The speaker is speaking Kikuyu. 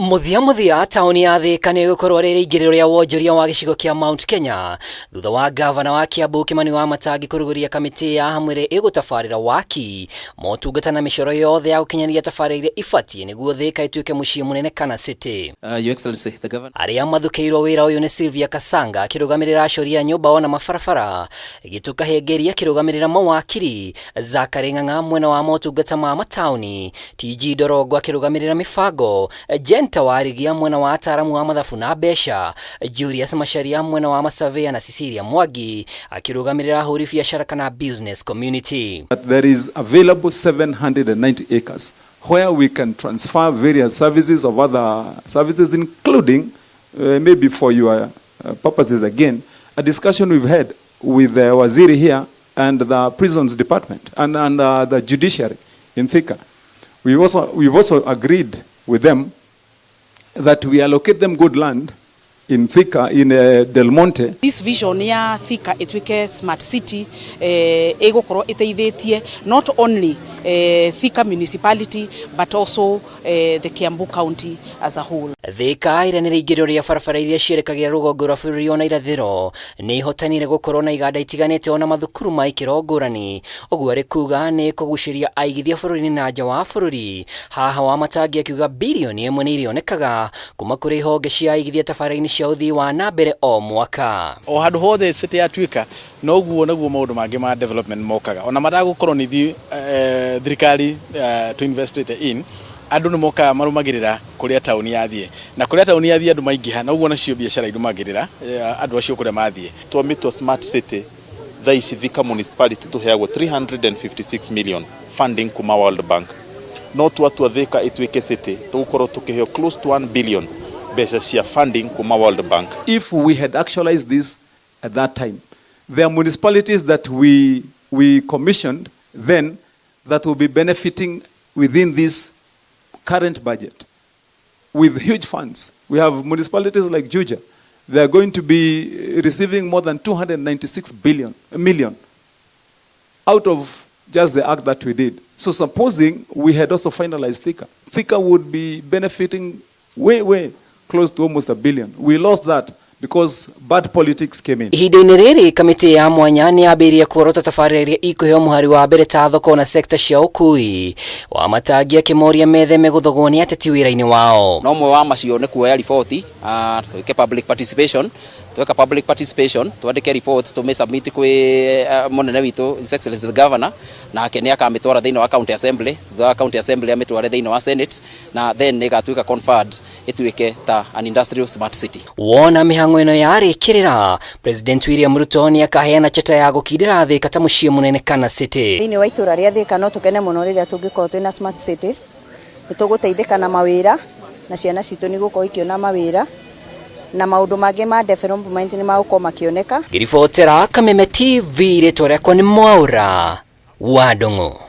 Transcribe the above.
Mũthia mũthia taũni ya Thika nĩ ĩgũkorwo rĩrĩ ingĩrĩro rĩa wonjoria wa gĩcigo kĩa Mount Kenya thutha wa gavana wa Kiambu Kimani Wamatangi kũrugũria kamĩtĩ ya hamwe ĩrĩa ĩgũtabarĩra waki motungata na mĩcoro yothe ya gũkinyanĩria tabarĩra iria ibatiĩ nĩguo Thika ĩtuĩke mũciĩ mũnene kana city. Your Excellency, the Governor. Arĩa mathukĩirwo wĩra ũyũ nĩ Sylvia Kasanga akĩrũgamĩrĩra acori a nyũmba ona mabarabara, Gĩtũ Kahengeri akĩrũgamĩrĩra mawakiri, Zachary Ng'ang'a mwena wa motungata ma mataũni, TG Ndorongo akĩrũgamĩrĩra mĩbango, Jenta Warigia mwena wa ataaramu a mathabu na mbeca, Julius Macharia mwena wa masurveyor na Cecilia Mwangi akĩrũgamĩrĩra ahũri biacara kana business community. That there is available 790 acres where we can transfer various services of other services including maybe for your purposes again a discussion we've had with the waziri here and the prisons department and the judiciary in Thika. We've also agreed with them that we allocate them good land in Thika, in Del Monte. This vision ya Thika ĩtuĩke smart city ĩgũkorwo ĩteithĩtie not only Thika municipality but also the Kiambu County as a whole. Thika ĩrĩa nĩ rĩingĩrĩro rĩa barabara iria cierekagĩra rũgongo rwa bũrũri ona irathĩro nĩ ihotanire gũkorwo na iganda itiganĩte ona mathukuru ma ikĩro ngũrani ũguo arĩ kuga nĩ kũgucĩria aigithia bũrũri-inĩ na nja wa bũrũri. Haha Wamatangi akiuga birioni ĩmwe nĩ irĩonekaga kuma kũrĩ honge cia aigithia tabarĩra-inĩ cia ũthii wa na mbere o mwaka. O handũ hothe city yatuĩka noguo naguo maũndũ mangĩ ma development mokaga ona matagũkorwo nĩ ithuĩ thirikari tu investĩte in andũ nĩ mokaga marũmagĩrĩra kũrĩa taũni yathiĩ na kũrĩa taũni yathiĩ andũ maingĩha noguo nacio biacara irũmagĩrĩra andũ acio kũrĩa mathiĩ. Twamĩtua smart city thaa ici Thika municipality tũheagwo 356 million funding kuma World Bank no twatua Thika ĩtuĩke city tũgũkorwo tũkĩheo close to 1 billion mbeca cia funding kuma World Bank. If we had actualized this at that time, there are municipalities that we commissioned then that will be benefiting within this current budget with huge funds. We have municipalities like Juja. They are going to be receiving more than 296 billion, million out of just the act that we did. So supposing we had also finalized Thika, Thika would be benefiting way, way close to almost a billion. We lost that because bad politics came in. Ihinda-inĩ rĩrĩ kamĩtĩ ya mwanya nĩ yambĩrĩirie kuorota tabarĩra iria ikũheo mũhari wa mbere ta thoko na sekta cia ũkui. Wamatangi akĩmoria metheme gũthogwo nĩ ateti wĩra-inĩ wao. No ũmwe wa macio nĩ kuoya riboti, twĩke public participation, tweka public participation twandĩke report tũmĩ submit kwĩ mũnene witũ His Excellency the Governor, nake nĩ akamĩtwara thĩinĩ wa county assembly, thutha wa county assembly amĩtware thĩinĩ wa senate na then nĩ ĩgatuĩka conferred ĩtuĩke ta an industrial smart city. Wona mĩhang'o ĩno yarĩkĩrĩra, President William Ruto nĩ akaheana cheta ya gũkindĩra Thika ta mũciĩ mũnene kana city. Thĩinĩ wa itũra rĩa Thika no tũkene mũno rĩrĩa tũngĩkorwo twĩna smart city, nĩ tũgũteithĩka na mawĩra na ciana citũ nĩ igũkorwo ikĩona mawĩra na maũndũ mangĩ ma development nĩ magũkorwo makĩoneka. Ngĩribotera Kameme TV, rĩtwa rĩakwa nĩ Mwaũra wa Ndung'u.